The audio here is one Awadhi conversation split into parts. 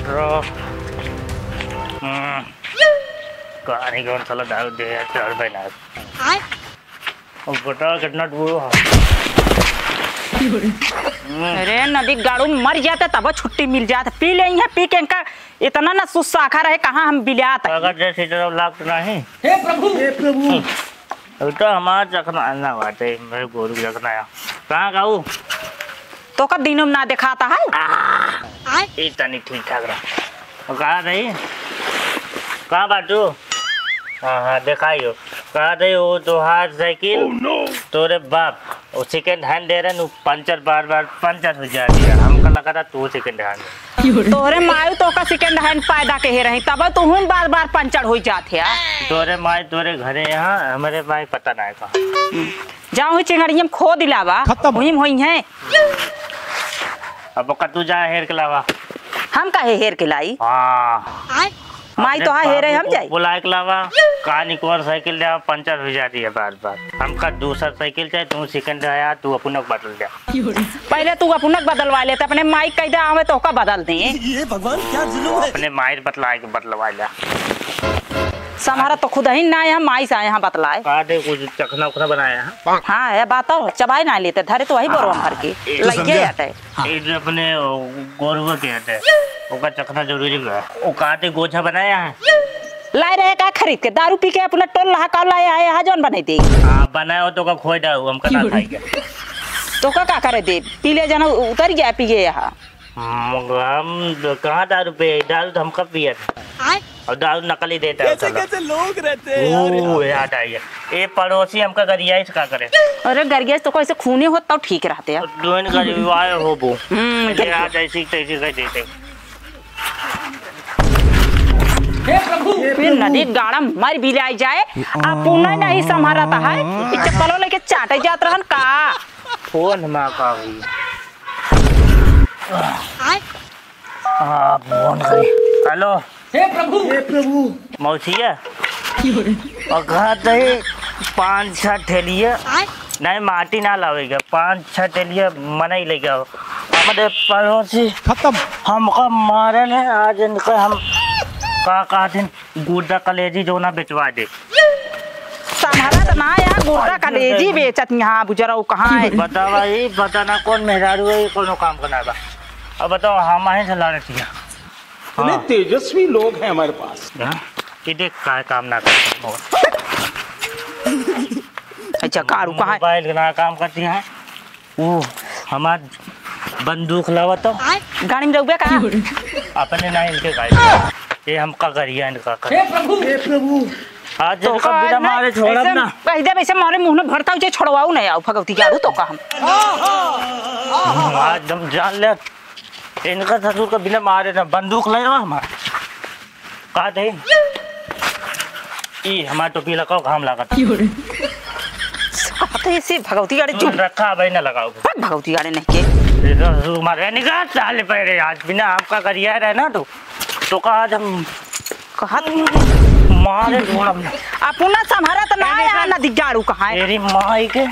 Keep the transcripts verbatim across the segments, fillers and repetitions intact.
रो। हम्म। कहानी कौन साला दारू दे यार, चार भाई ना। आय। अब बता कितना दूर है। हम्म। अरे नदी गाड़ू मर जाते तब छुट्टी मिल जात। पी ले है, पी के इनका इतना ना सुसाखा रहे, कहाँ हम बिलात है। अगर जैसे तरफ लाग तो नहीं। हे प्रभु, हे प्रभु। हम्म। अब तो हमार चखना ना बाटे, मेरे गोरू के चखना है। कहाँ गाऊ? तोका दिनों में ना देखाता है। आय। ई तनी ठीक ठाक रहा। और कहाँ रही? कहाँ बाटू? हाँ, हाँ, देखाइयो। कहाँ रही वो तोहार साइकिल? Oh, no! तोरे बाप, वो second hand दे रहे, नु पंचर बार बार पंचर हो जा रही है। हमका लगा था तू second hand। तोरे मायू तोका second hand पैदा के हे रही, तब तू हम बार बार पंचर हो जात है। तोरे माई तोरे घरे यहाँ, हमारे माई पता ना है कहाँ। जाओ ही चिंगड़िया में खो दिलावा, खत्म। वहीं में होई है। अब ओका तू जा हेर के लावा। हम काहे हेर के लाई? हाँ। माई तो हाँ हेरे हम जाई। बुलाए के लावा। कहानी कौन साइकिल ले आवा, पंचर हो जाती है बार बार। हमका दूसर साइकिल चाहे, तू second आया, तू अपना बदल जा। पहले तू अपना बदलवा ले, तो अपने माई कह दे आवे तो ओका बदल दे। ये भगवान क्या जुल्म है। अपने माई बतलाए के बदलवा ले। समारा तो खुद ही ना है, माई से आए हैं बतलाए। का दे कुछ चखना उखना बनाया है? हाँ, ये बात तो चबाई ना लेते, धरे तो वही बोरवा भर के। हाँ, लइके आते। हाँ। ये जो अपने, ओ, गोरुआ के हटे, ओकर चखना जरूरी बा। ओ काटे गोझा बनाया है? लाए रहे का खरीद के, दारू पी के अपना टोल लहा का लाए आए, यहाँ जौन बनाई दे। हाँ, बनाए हो तो का खोई डाऊ, हम कना खाई के। तो का, का करे दे, पी ले जाना, उतर गया, पी गए यहाँ। हम, हम कहाँ दारू पे, दारू तो हम कब पिए थे? आय। और दारू नकली देता है कैसे, साला। कैसे लोग रहते हैं यार, ओ, यहाँ। याद आई है। ए पड़ोसी हमका गरियाई से का करे? अरे गरियाई से तो कैसे खूने होत तब ठीक रहते हैं। दोन गरीब आए हो बो। हम्म, ये गरीब। आज ऐसी तैसी कह देते। हे प्रभु, हे फिर प्रभु। नदी गाड़ा मर भी लाई जाए, आ पुनः नहीं संभालता है। ई चप्पलो लेके चाटे जात रहन का? फोन मा का हुई? आय। हाँ, फोन करी। हेलो। हे प्रभु, हे प्रभु। मौसिया। और कहा तही पाँच छह ठेलिया। आय। नहीं, माटी ना लावेगा, पाँच छह ठेलिया मनई लेके आओ। हमारे पड़ोसी खत्म। हमका मारे ने, आज इनका हम का कहथिन, गुर्दा कलेजी जो ना बेचवा दे। संभरत ना या गुर्दा कलेजी बेचत यहाँ बुजरऊ कहाँ है? बतावा, ई पता ना कौन मेहरारू है, ई कौनो काम का ना बा। अब बताओ, हम आए से लड़त हिया। इतने हाँ। तेजस्वी लोग हैं हमारे पास। हाँ? कि देख, काय काम ना करते हैं। अच्छा, कारू कहाँ है? मोबाइल के ना काम करती हैं। ओ, हमार बंदूक लावा तो। गाड़ी में रहुबे का? अपने ना इनके गाड़ी। ये हमका करिया, इनका कर। हे प्रभु, हे प्रभु। आज तो इनका का बिना नहीं, मारे छोड़ब ऐसे ना। कह दे, वैसे मारे मुंह में भरता हो, जे छोड़वाऊ नहीं आओ, भगवती गाड़ू तो का हम। आज हम जान ले, इनका ससुर का बिना मारे ना, बंदूक ले आओ हमार। का दे? ई हमार टोपी लगाओ, घाम लागत। क्यों रे? साथ ऐसे भगवती गाड़े तू चुप। रखा भाई ना लगाओ। भाग भगवती गाड़े नहीं के। ये तो तू मारे निकाल साले पहले आज बिना आपका करिया रहे ना तू। तो का आज हम कहत मारे ढोलम ना। अपना संभरत ना ए, आया निकाल। ना दिगाड़ू कहाँ है? तेरी माई के।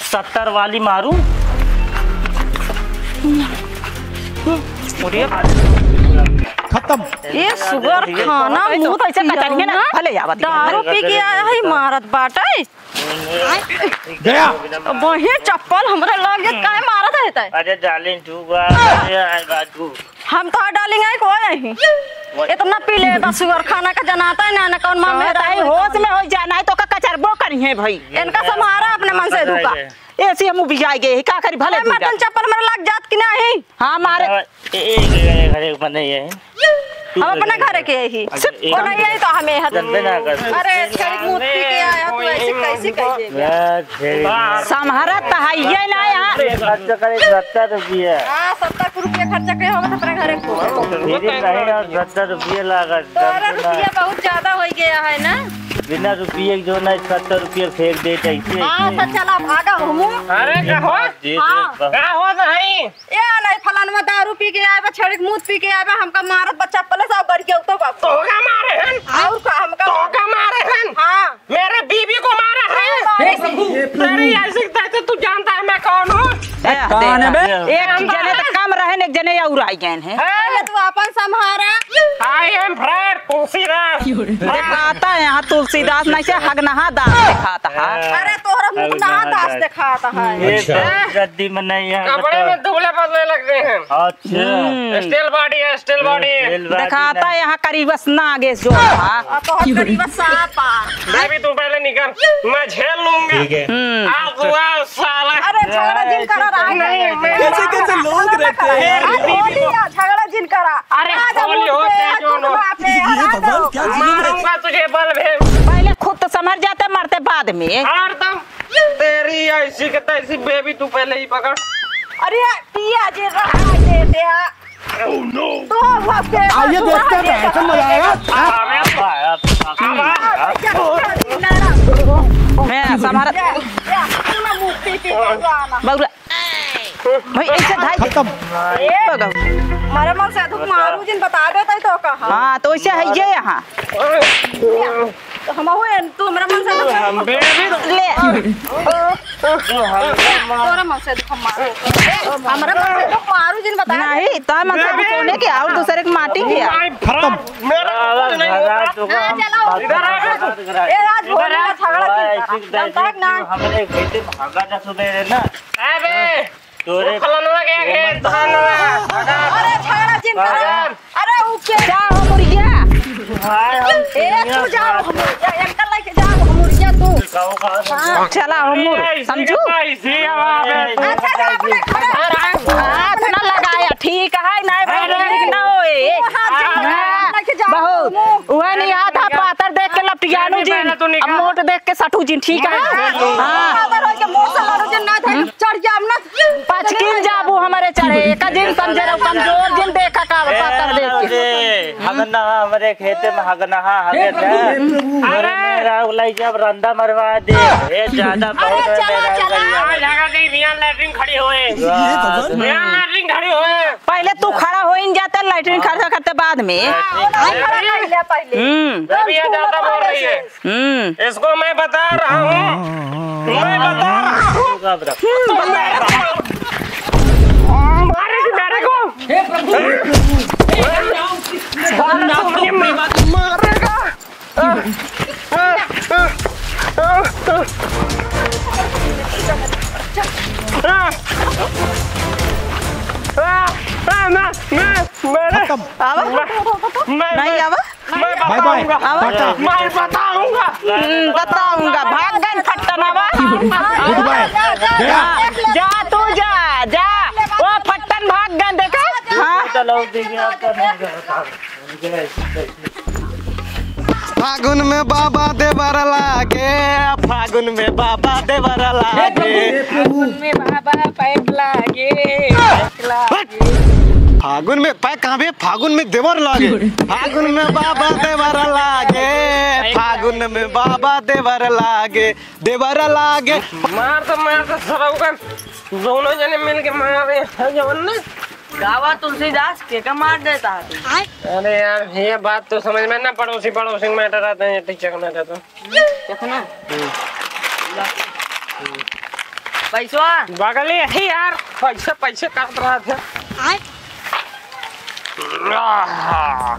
सत्तर वाली मारू। खत्म। ये सुअर खाना मुंह तो ऐसे कचरिया ना, भले आवत है। दारू पी के आया है, मारत बाटे। गया। वही चप्पल हमरे लगे काहे मारत है तै? अरे डार्लिंग, तू बा, अरे आए बा तू। हम तो डार्लिंग है कोई नहीं। इतना पी ले बस, सुअर खाना का जनाता है ना, ना कौन माँ कहत मेहरारू है, है। होश में हो जा, नहीं तो का कचरबो करी है भाई। इनका संभारा अपने मन से दुका। ऐसे हम उबियाई गए, का करी भले अरे दुका। मटन चप्पल मेरे लग जात कि नहीं? हाँ, मारे। ए, ए, ए, ए, घरे ऊपर नहीं है। हम अपने घर के ही। अच्छा, एक वो नहीं है तो हमें हद। जनबे ना कर। अरे, छड़ी मुंह पी के आया, तू ऐसे कैसे कह दे? संभरत तो है ये ना यहाँ। खर्च करे सत्तर रुपये। हाँ, सत्तर रुपये खर्च करे होगा तो अपने घरे को। फिर नहीं ना, सत्तर रुपये लागत। तोरा रुपया बहुत ज्यादा हो गया है ना? बिना रुपये के जो ना सत्तर रुपये फेंक दे कैसे? हाँ, तो चला भागा हमू। अरे, का हो? हाँ। का हो नहीं? ए, नहीं, फलानवा दारू पी के आए बा, छड़िक मूत पी के आए बा, हमका मारत बा चप्पल से, और गरिया उतर बा। तोका मारे हन? और का हमका? तोका मारे हन? हाँ। मेरे बीबी को मारा है। हे प्रभु, हे प्रभु। तेरी ऐसी तैसे तू जानता है मैं कौन हूँ? ए, कौन है बे? एक जने तो कम रहे। एक जने और आई गए हैं। पहले तू अपन संभारा। I am friend Tulsidas. दिखाता है यहाँ तुलसीदास, नहीं से हगनहा दास दिखाता है। अरे तोहरा मुंह हगनहा दास दास। दिखाता है। ये अच्छा। तो गद्दी में नहीं है, कपड़े बताओ। में दुबले पतले लग रहे हैं। अच्छा। हम्म। Steel body है, steel body। Steel body दिखाता नहीं। है यहाँ करीबस नागेश जो था। अब तो हम करीबस सांप आ। बेबी तू पहले निकल, मैं झेल लूंगा। ठीक है। हम्म। आ हुआ साला। अरे झगड़ा जिन करा रहा है। नहीं, मैं कैसे कैसे लोग रहते हैं यार। अरे होली है, झगड़ा जिन करा। अरे आज हम होली उठ हो, पे, चाहे आज जो तुम हो। वहाँ पे, ये हरा भगवान दो। क्या जुलूम है? मारूंगा तुझे बल भे। पहले खुद तो संभर जाते, मरते बाद में। और तुम तेरी ऐसी के तैसी बेबी तू पहले ही पकड़। अरे पिया जे रहा दे दे। तो बस के आइए तू देखते हैं, कैसे मजा आएगा। मैं संभाल। या, या, तू ना मुक्ति पी के जाना। बउरा। भाई, ऐसे धाई दे। खत्म। ए, बगल। हमारे मन से दुख मारू जिन बता देता ही तो कहा। हाँ, तो ऐसे है ये यहाँ। तो हम हुए, तू हमरा मन से दुख हम बेबी ले। तोरा मन से दुख मारू। हमरा मन से दुख मारू जिन बता दे। नहीं, तो मन से दुख होने के और दूसरे के माटी के। My friend, मेरा कुछ नहीं होता। हाँ, चलो। इधर आ। ए, आज होली का झगड़ा की जानता है कि ना? हमरे बेटे भागा जा सुबह रे ना। अबे, तोरे वो फलनवा के आगे धनवा। अरे, झगड़ा जिन करो। अरे, ऊ के जा हो मुर्गिया। हाय, हम ए, तू जा हो मुर्गिया, एनका लेके जा हो मुर्गिया तू। हाँ, चला हो मुर, समझू? अच्छा, जा अपने घरे। हाथ ना लगाया, ठीक है, नहीं भाई, ठीक ना होए। हाँ, बहुत। वह नहीं आता, पातर देख के लपटियानू जी, अब मोट देख के सटू जी, ठीक है? हाँ। पातर होके मोट से लड़ू जी, ना था, चढ़ जा, हम ना पचकिन जाबू हमरे चढ़े, एक जिन समझे रहो, कमजोर जिन देखा का पातर देख के। हगनहा हमरे खेते में हगनहा हगे थे। अरे मेरा उलाई जब रंदा मरवा दे। ए ज्यादा बहुत है चला, मेरा चला। उलाई। आज हगा दे, बियान लैट्रिन खड़ी होए। ये भगवान। बियान लैट्रिन खड़ी होए। पहले तू खड़ा होइन जाते, लैट्रिन खड़ा करते बाद में। हाँ, खड़ा कर लिया पहले। हम्म। मैं भी ये ज्यादा बोल रही है। हम्म। इसको मैं बता रहा हूँ, मैं बता रहा हूँ। मारेगी मेरे को। हे प्रभु, हे प्रभु, हे प्रभु, हे प्रभु, मारेगा। मैं, मैं, मैं, खत्म। मैं, आवा? मैं, नहीं मैं, आवा? मैं बताऊंगा। Bye bye. आवा? टाटा। मैं बताऊंगा। हम्म, बताऊंगा। भाग गन फट्टन आवा। Goodbye. गया। जा तू जा, जा। वो फट्टन भाग गन देखा? हाँ। चलो, देखिए, आपका नहीं करता। फागुन में बाबा देवर लागे, फागुन में बाबा देवर लागे। फागुन में बाबा पैक लागे, पैक लागे। फागुन में पैक कहाँ बे? फागुन में देवर लागे। फागुन में बाबा देवर लागे, फागुन में बाबा देवर लागे, देवर लागे। मार तो, मार तो सरऊ का, दोनों जने मिल के मार रहे हैं जवन ना। गावा तुलसीदास के का मार देता है तू? अरे यार, ये बात तो समझ में ना, पड़ोसी, पड़ोसी में मैटर आता है, ठीक चकना था तो। चकना? हम्म। पैसवा? बगले है यार, पैसे, पैसे काट रहा था। आय। आहा।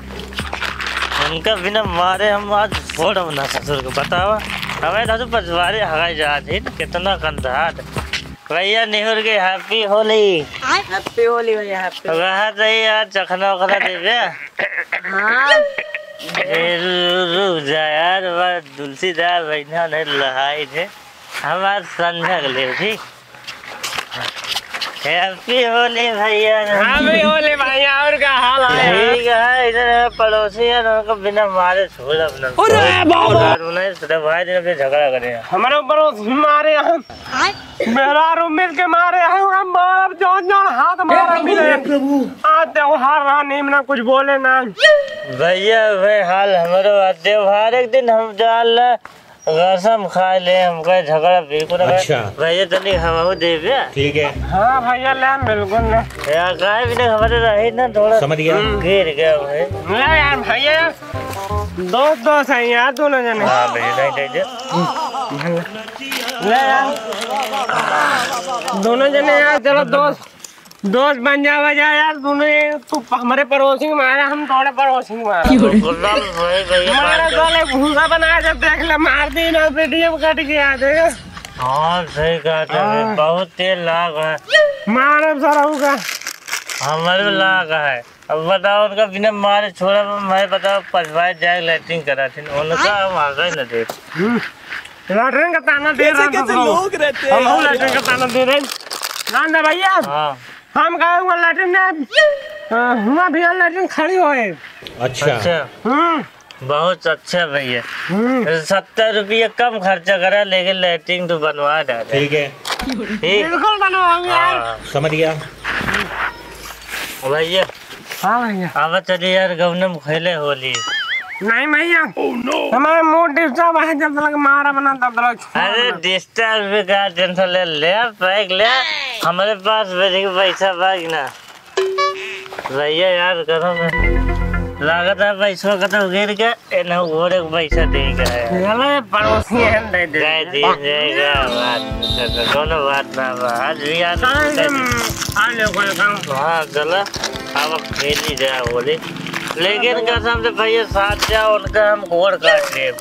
उनका बिना मारे हम आज फोड़ब ना ससुर के, बतावा। हमें दादू पछवारे हगाई जात है, कितना कंधार। भैया निहुर के happy होली। Happy होली भैया, happy। वहाँ रही यार, चखना उखना देवे। हाँ। ए, रु-, रु-, रुक जा यार, वह तुलसीदास बैठा नहीं लहाई थे। हमार संझा के लिए, ठीक? Happy होली भैया। Happy होली भैया, और का हाल है? ठीक है, इधर है पड़ोसी है, उनको बिना मारे छोड़ अपना। अरे बाबा। और उन्हें सिर्फ भाई दिन पे झगड़ा करे हैं। हमारे ऊपर वो मारे हैं। मेहरारू मिल के मारे हैं, हम मारब जौन जौन हाथ मारब मिले। हे प्रभु। आज त्योहार रहा, नीम ना कुछ बोले ना। भैया, वह हाल हमारो आज त्योहार, एक दिन हम जान ला, कसम खा ले, हमका झगड़ा बिल्कुल ना। अच्छा। भैया, तनी हमहू देबे। ठीक है। हाँ भैया, ले, बिल्कुल ले। यार, काहे बिना हमारे रही ना, थोड़ा समझ गया। गिर गया भाई। ले यार भैया, दोस्त, दोस्त है यार, दोनों जने। हाँ भैया, नहीं, नहीं, नहीं। ले यार, दोनों जने यार, चलो दोस्त। दोस्त बन जावा जा यार, तूने, तू हमरे पड़ोसी के मारा, हम तोरे पड़ोसी के मारा। एकदम सही, सही बात है। साले भूसा बना के देख ले, मार दी ना, पेटीएम कट गया, देख। हाँ, सही कहा तुमने, हाँ। बहुत तेज लाग है। मारब सरऊ का। हमारे लाग है। अब बताओ, उनका बिना मारे छोड़ा, मैं बताओ, पछवाए जाए, लैट्रिन करा थी, उनका हम आगे न देख। हम्म। लैट्रिन का ताना दे रहा था, कैसे लोग रहते हैं हम यार। लैट्रिन का ताना दे रहे हैं। जान दे भैया। हाँ। हम गए हुआ लैट्रिन में, अ, हुआ भी लैट्रिन खड़ी होए। अच्छा। अच्छा। हम्म। बहुत अच्छा भैया। हम्म। सत्तर रुपये कम खर्चा करा, लेकिन लैट्रिन तो बनवा डाले। ठीक है। ठीक। बिल्कुल बनवाऊंगा यार। हाँ। समझ गया। भैया। हाँ भैया। अब चलिए यार, गौनम खेले होली। नहीं भैया। हमारे मूड डिस्टर्ब है, जब तक मारा बना तब तक छोड़ अरे दो। डिस्टर्ब का टेंशन ले, ले पैक ले, हमारे पास बजे के पैसा बा कि ना? भैया यार, करो ना। लागत है पैसा कतौ गिर के, एनहु घोड़े के पैसा दे के है। चलो, ये पड़ोसी हैं, दे दे। दे दी, दे दे, बात, कोनो बात ना बा। आज भी यार, सारे दे दी। हम आ लो, कोई काम। हाँ, चलो, अब खेली जाए होली। लेकिन कसम से भैया, साथ जाओ, उनका हम गोड़ काट लेब।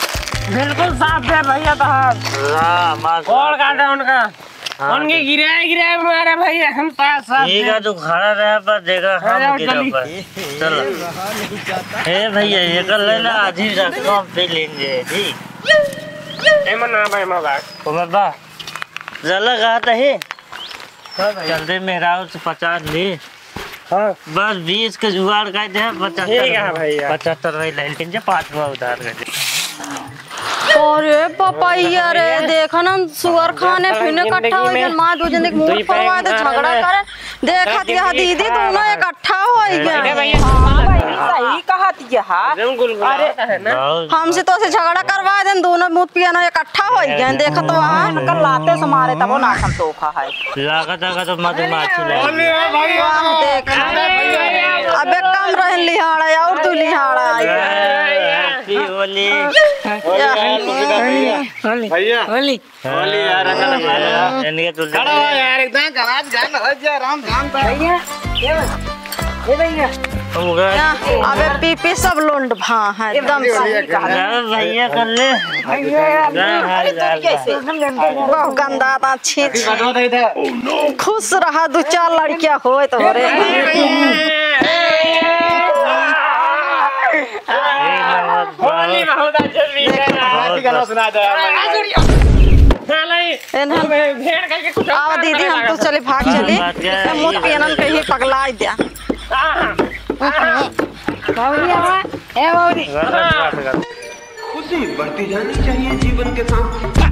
बिल्कुल साथ दे भैया, तो हाँ। हाँ, हमारे गोड़ साथ काटे उनका। हाँ, उनके तो गिराए, गिराए मारे भैया, हम साथ, साथ ठीक है, हैं। तू खड़ा रहे पर देखा, हाँ, हम जाओ, गिरा जल्दी। पर। चलो। हे भैया, ये कर लेना, आधी रात को हम पी लेंगे, ठीक? एमा ना भाई, एमा बात। ओ बाबा, जला कहा था हे? हाँ भाई। चल दे मेहरारू से पचास ले। हाँ। बस बीस के जुगाड़ कर दे, पचहत्तर ठीक है भैया। पचहत्तर भाई लाइन के जे पाँच गो उधार कर दे। अरे पपैया रे, देखा ना, सुअर खाने फिर इकट्ठा हो गए, माँ दो जने के मुंह फरवा दे, झगड़ा करे। देखत यह दीदी दोनों इकट्ठा हो गए। अरे भैया, हाँ भाई, सही कहत यह। अरे, हमसे तो से झगड़ा करवा देन, दोनों मुंह पिया ना इकट्ठा हो गए, देखत वहाँ। इनका लाते से मारे तब ना हम तो खा है। लागत आगा तो मधुमाछी लग गई। वाह, देख। अबे कम रहन लिहाड़ा, और तू लिहाड़ा आई। Happy होली। भैया। होली यार, रंग लगा यार। इनके तो खड़ा हो यार, एकदम गलास गान हो जा, राम जान बा। भैया, ये, ये भैया। हो गया। अबे पी पी सब लोंड भा है, एकदम सही कहा। अरे भैया कर ले। भैया, अरे तू कैसे? बहुत गंदा था, छी, छी। खुश रहा, दो चार लड़कियां होए तो रे। होली बहुत अच्छा भी है। बहुत गाना सुना दे। साला ये एनहन भेड़ करके कुछ आवा दीदी, हम तो चले, भाग चली। हम मुत पियनन कहीं पगला द्या। बाबूजी, आवा। ए बाबूजी। खुशी बढ़ती जानी चाहिए जीवन के साथ।